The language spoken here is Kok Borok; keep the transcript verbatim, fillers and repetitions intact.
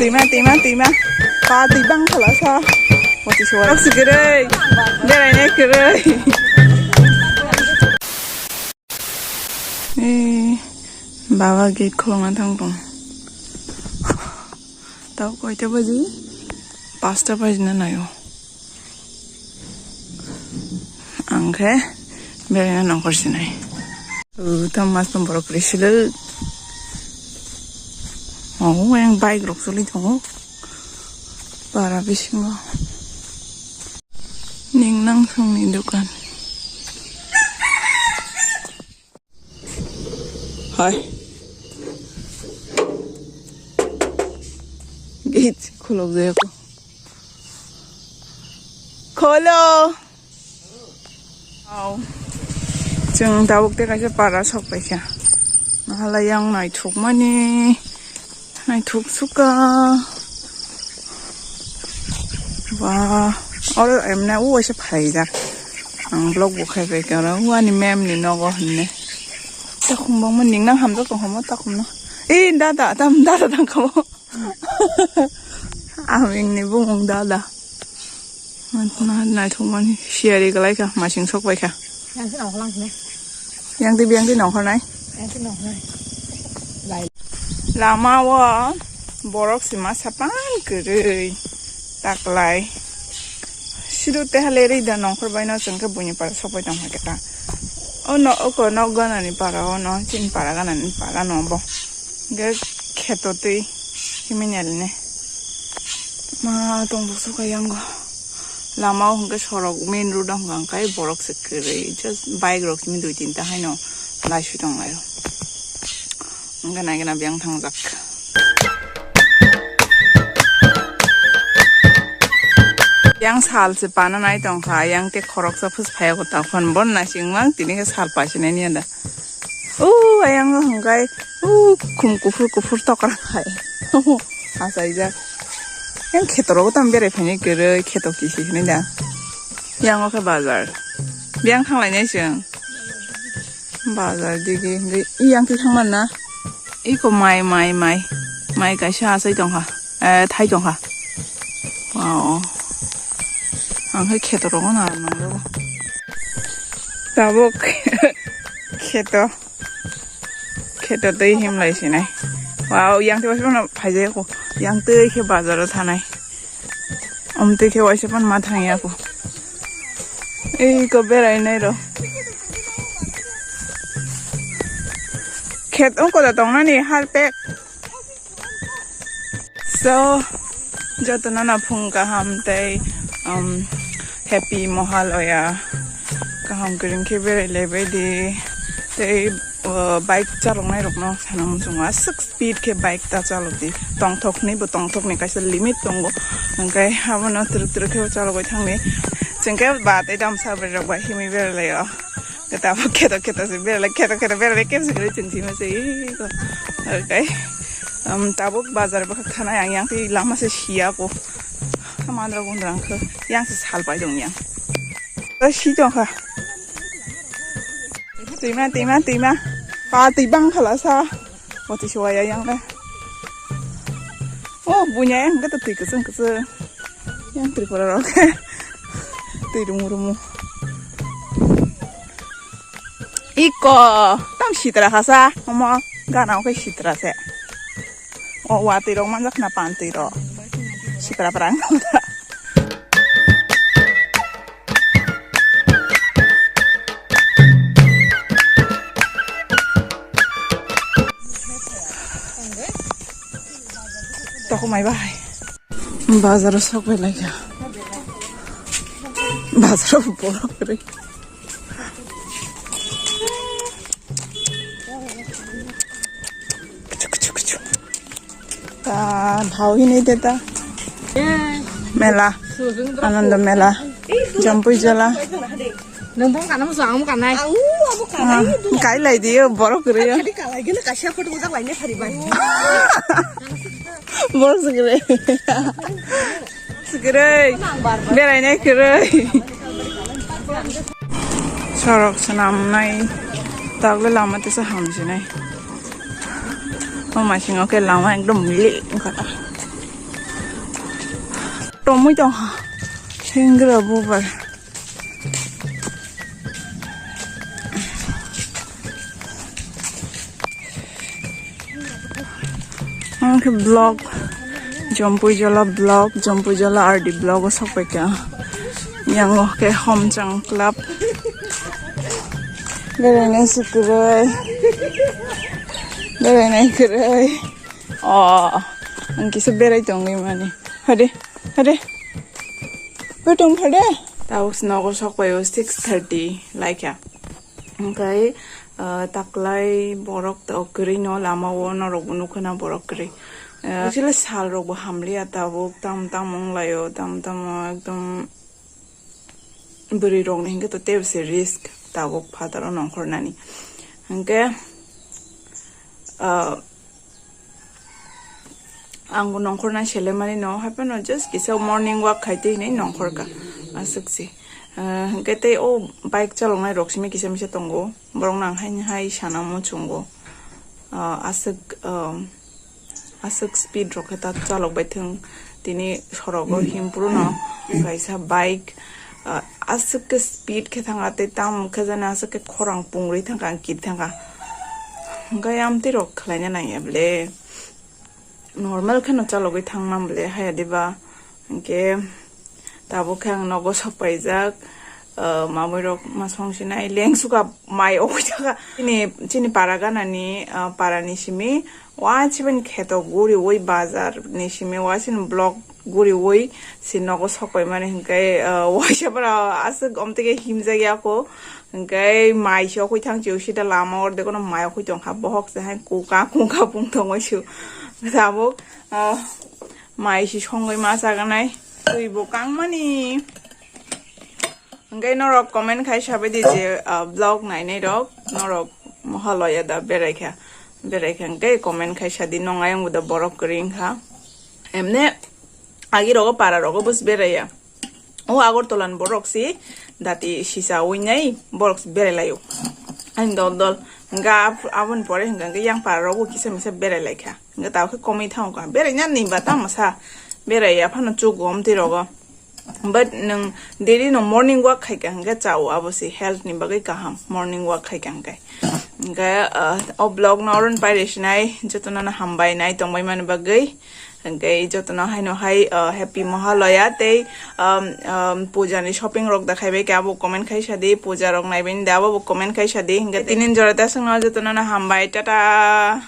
Tima, tima, tima. Pa twi bang khala sa. Moti suwar. Sugurui. Berai nai kurui. Eh, baba gate khulukna thang tong. Tau koita baji? Pasta baji na naio. Ang khe beraina nongkhor sinai. O, tamo mas tong borok kwrwi swlwk. O, yang bike rok choli tongo. Para bisingo. Ning nang songni dokan. Hai. Gate khulok jaya ko. Kholo. Wow. Chwng tabuk te kaisa para sok paikha. Mahala yang naithok mani. Naithok suka. Ba, oro emne u waisa phaijak. Ang vlog bo khai pai khe oro u ani mem ni nogo hinne. Takhum bangma ning nang hamjak tong hamo takhum no. Eh, dada, tam dada tang kamo. Aming ni bumung dada. Naithok mani siyari kalai kha, masing sok pai kha. Yang se nongkhor lang sini. Yang twi biyang twi nongkhor nai. Yang se nongkhor nai. Lai. Lama o borok si masa pan kwrwi taklai. Sidu te hale ri da nongkhor bai no chwng khe buini para sok pai tong kha khe ta. O no oko nok gana ni para o no chin para gana ni para no bo. Ge kheto twi himini ali ne. Ma tong bo sok yango. Lama o hwnkhe sorok main road o hwnkha hwnkhe borok se kwrwi just bike rok simi dui tinta haino laiswi tong laio. Hwnkhe naigena biyang thangjak. Yang sal se pana nai tongkha, yang te khoroksa phus phaiya ko takhon bon naising mang tini khe sal pasinai niya da. O ayang o hwnkhe o khum kuphur kuphur tokra khai. Achaijak. Yang kheto rogo tamo berai phainai kwrwi kheto kisi hinwi da. Yang o khe bazar. Biyang thanglainai chwng. Bazar digi hwnkhe yang twi thangman na. Iko mai mai mai. Mai kaisa achai tongkha. Eh, thai tongkha. Wow. Ang khe kheto rogo na nangjago. Tabuk kheto. Kheto tei himlai sinai. Wow, yang tei waisa phano phaijak ko. Yang tei khe bazar o thanai. Om tei khe waisa phano ma thangya ko. Ei ko berai nai ro. Khet ongko da tongnani harpek. So, jotono no phung kaham tei, um, happy Mohalaya. Kaham kwrwng khe berai laibai di. Tei, uh, bike chaloknai rokno sana muchungo aswk speed khe bike ta chalok di. Tongthok ni bo tongthok ni kaisa limit tongo. Hwnkhe abono twrwk twrwk khe chalogwi thangdi. Chwng khe ba tei damsa bwrwi rok bai himwi berai laio. Tabuk kheto kheto se beralai, kheto kheto beralai, kebsi kwrwi chwng sima se, iko. Okay. Um, tabuk bazar bwkha thanai ang yang tei lama se siya ko. Hamandra gundra ang khe, yang se sal pai dong yang. O si tong kha. Twima, twima, twima. Pa twi bang khala sa. Poti suwaya yang le. Oh, bunya yang kata twi kwchwng kwchwng. Yang Tripura rok. Twi rumu rumu. Iko, tam sitra khasa, omo gana oke sitra se. O watwi rok manjak na pantwi rok. Sitra prang. Toko mai bahai. Bazar o sok bai laikha. Bazar o borok kwrwi. Kuchu, kuchu, kuchu. Ta bhau hinwi de ta. Mela. Ananda mela. Jampui jala. Nang bong kana musa ang kana. Ang abo kana. Kai lai diyo borok kwrwi. Kali kalai gini kasia photo mujak lainai phari bai. Borok se kwrwi. Se kwrwi. Berainai kwrwi. Sorok swnamnai. Tagle lama tesa hamsinai. O masingo ke lama ekdom milik wngkha. Tomwi tong ha. Hengra bubar. Ang khe vlog, Jompuijola vlog, Jompuijola R D vlog o sok pai kha. Yang o khe Homchang Club. Berai nai se kwrwi. Berai nai kwrwi. O, ang kisa berai tongwi mani. Hade, hade. Hade tong hade. Tabuk nogo sok pai o six thirty laikha. Hingkai, ah, taklai borok to kwrwi no lama o norok bo nukha na borok kwrwi. Ah, actually sal rok bo hamliya tabuk tam tam wng lai o, tam tam ekdom bwrwi rok ni hingke to tebse risk tabuk phataro nongkhor nani. Hingke, ah, Ang bo nongkhorna selemani no, haphano just kisa morning walk khai twi hinwi nongkhor kha, aswk se. Ah, hwnkhe tei o bike chaloknai rok simi kisa misa tongo, borok no ang haini hai sana muchungo. Ah, aswk, um, aswk speed rok khe ta chalok bai thung, tini sorogo himpru no kaisa bike, ah, aswk khe speed khe thang a tei tamo khe jani aswk khe khorang pungri thang kha, ang kiri thang kha. Hwnkhe amtwi rok khlaina nangya ble. Normal kheno chalogwi thangma bwle haya diba. Hwnkhe tabuk khe ang nogo sok paijak, ah, mamui rok ma song sinai leng suka mai okwi thaka. Chini, chini para ganani, ah, para ni simi wa chibani kheto guriwi bazar ni simi wa chini block guriwi si nogo sok paimani hwnkhe, ah, waisa bara aswk omtike himjak yako. Hwnkhe mai se okwi thang chio sida lama orde kono mai okwi tongkha bohok se hai kuka kuka pung tongwi sio. Tabuk, ah, mai se songwi ma chaganai twi bo kangmani. Hwnkhe norok comment khai sabai di je, ah, vlog nainai rok norok Mohalaya da berai kha, berai kha hwnkhe comment khai sadi nong ayang bo da borok kwrwi wngkha. Emne agi rogo para rogo bus beraiya. O Agartala ni borok si dati sisa winai borok si berai laio. Ani dol dol hingke ap-, aboni pore hingke yang para rok bo kisa misa berai lai kha. Hingke tao khe komoi thango kha. Berai na ni ba tamo sa. Berai ya phano chugo omtwi rogo. But nwng daily no morning walk khai kha hingke chao abo si health ni bagwi kaham. Morning walk khai kha hingke. Hingke, ah, o vlog no oron pai resinai jotono no hambai nai tongbai mani bagwi. Hingke jotono haino hai, ah, happy Mohalaya tei, um, um, puja ni shopping rok da khaibai khe abo comment khai sadi, puja rok naibai da abo bo comment khai sadi. Hingke tini jora ta songno jotono no hambai, tata.